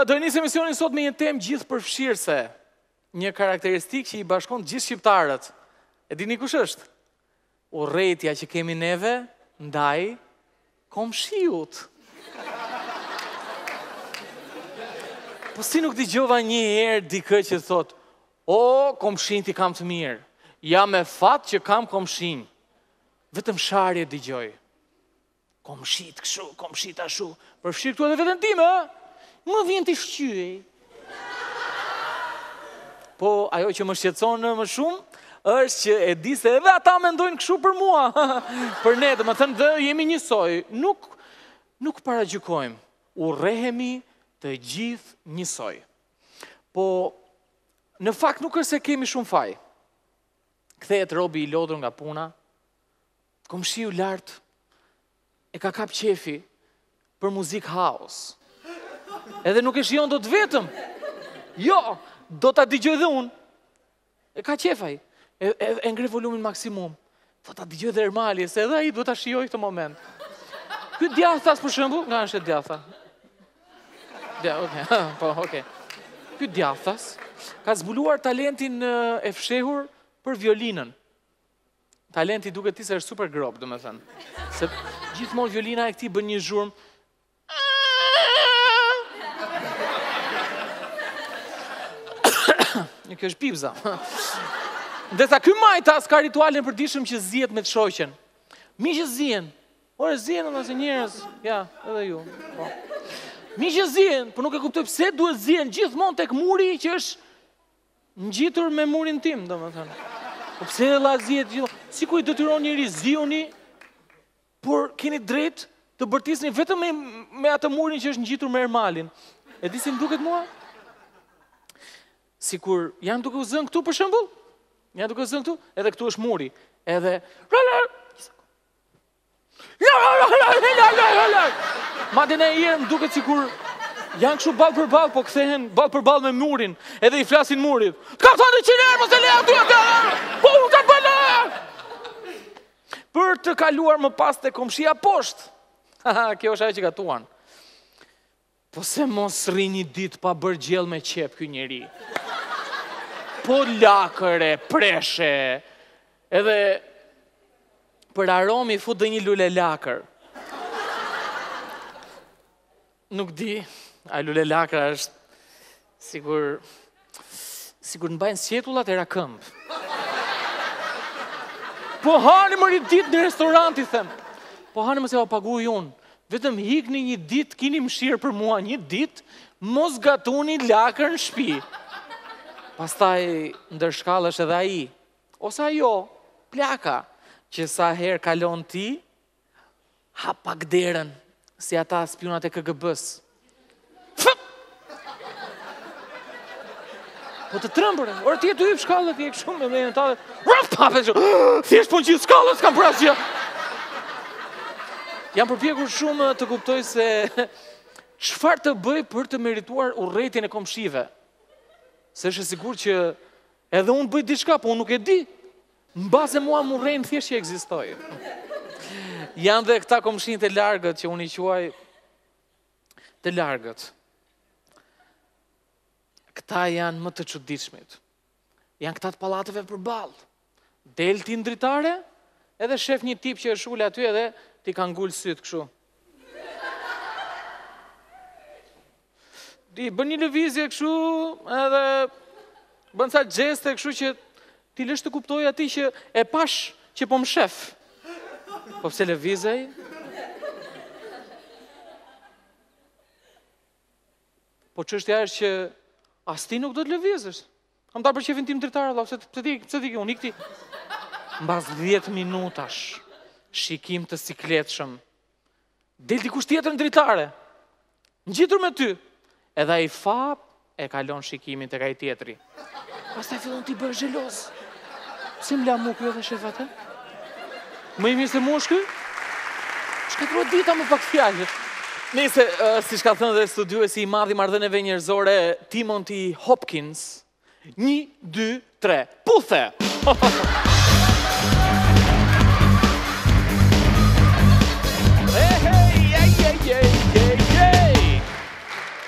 Do e nisim emisionin sot me një temë gjithëpërfshirëse, një karakteristikë që i bashkon të gjithë shqiptarët. E dini kush është? Urrejtja që kemi neve ndaj komshiut. Po si nuk dëgjova një herë dikë që thotë, o, komshinjtë i kam të mirë, jam me fat që kam komshinj. Vetëm sharje dëgjoj. Komshit kështu, komshit ashtu, përfshirë këtu edhe veten time, ë? Më vjen t'i shqyej. Po ajo që më shqetëson më shumë është që e di se edhe ata mendojnë kështu për mua. për ne, domethënë dhe jemi njësoj, nuk nuk paragjykojmë, urrehemi të gjithë njësoj. Po në fakt nuk është se kemi shumë faj. Kthehet robi i lodhur nga puna, Komshiu lart e ka kap qefi për muzikë house. Edhe nuk e shijon dot vetëm. Jo, do ta dëgjoj dhe unë. E ka qef ai. E, e, e ngre volumin maksimum. Do ta dëgjoj dhe Ermali, se edhe ai duhet ta shijojë këtë moment. Ky djathtas për shembull, nga është e djathta? Ja, okay. Po, okay. Ky djathtas ka zbuluar talentin e fshehur për violinën. Talenti duket ti se është super gropë, domethënë. Se gjithmonë violina e këtij bën një zhurmë. Një kjo është pipza. Ndërsa ky majtas ka ritualin e përditshëm që zihet me të shoqen. Mi që zihen, ore zihen edhe se njerëz, ja, edhe ju. Po. Mi që zihen, po nuk e kuptoj pse duhet zihen gjithmonë tek muri që është Ngjitur me murin tim, domethënë. Po pse vëlla zihet gjithmonë? Sikur i detyron njeri zihuni, por keni drejt të bërtisni vetëm me, me atë murin që është ngjitur me Ermalin. E di si më duket mua? Sikur janë duke u zënë këtu për shembull? Janë duke u zënë këtu, edhe këtu është muri. Edhe Madje ndonjëherë më duket sikur janë kështu ballë për ballë, po kthehen ballë për ballë me murin, edhe i flasin murit. Të kam thënë që herë, mos e le aty aty. Po unë të bëj. Për të kaluar më pas te komshia poshtë. Kjo është ajo që gatuan. Po se mos rri një ditë pa bërë gjellë me qepë ky njeri. Po lakër e presh e. Edhe për aromë i fut dhe një lulelakër. Nuk di, a lulelakra është sikur Sikur të mbajnë sqetullat era këmbë. Po hani më një ditë në restorant, i them. Po hani më se jua paguaj unë. Vetëm ikni një ditë, kini mëshirë për mua një ditë, mos gatuni lakër në shpi. Pastaj ndër shkallë është edhe ai, ose ajo, plaka, që sa herë kalon ti, Hap pak derën, si ata spiunat e KGB-së. Po të trembur, ore ti je tu hyp shkallët, ti je kështu me mendjen tënde. Ruf pa pe. Thjesht po ngjit shkallët, s'kam bërë asgjë. Jam përpjekur shumë të kuptoj se çfarë të bëj për të merituar urrejtjen e komshive. Se është e sigurt që edhe unë bëj diçka, po unë nuk e di. Mbase mua më urrejnë thjesht që ekzistoj. Janë dhe këta komshinjtë e largët që unë i quaj të largët. Këta janë më të çuditshmit. Janë këta të pallateve përballë. Del ti në dritare, edhe shef një tip që është ulë aty edhe t'i ka ngul sytë kështu. Di, bën një lëvizje kështu, edhe bën ca gjeste kështu që t'i lësh të kuptojë atij që e pashë që po më shef. Po pse lëviz ai? Po çështja është që as ti nuk do të lëvizësh. Kam dalë për qefin tim dritare, valla, pse pse ti pse ti unë ik ti. Mbas 10 minutash shikim të sikletshëm. Del dikush tjetër në dritare. Ngjitur me ty. Edhe ai fap e kalon shikimin tek ai tjetri. Pastaj fillon t'i bëhesh xheloz. Pse më la mu ky edhe shef atë? Më i mirë se mu është ky? Shkatërrohet dita me pak fjalë. Nëse, siç ka thënë dhe studiuesi i madh i marrëdhënieve njerëzore Timothy Hopkins, 1 2 3, puthe!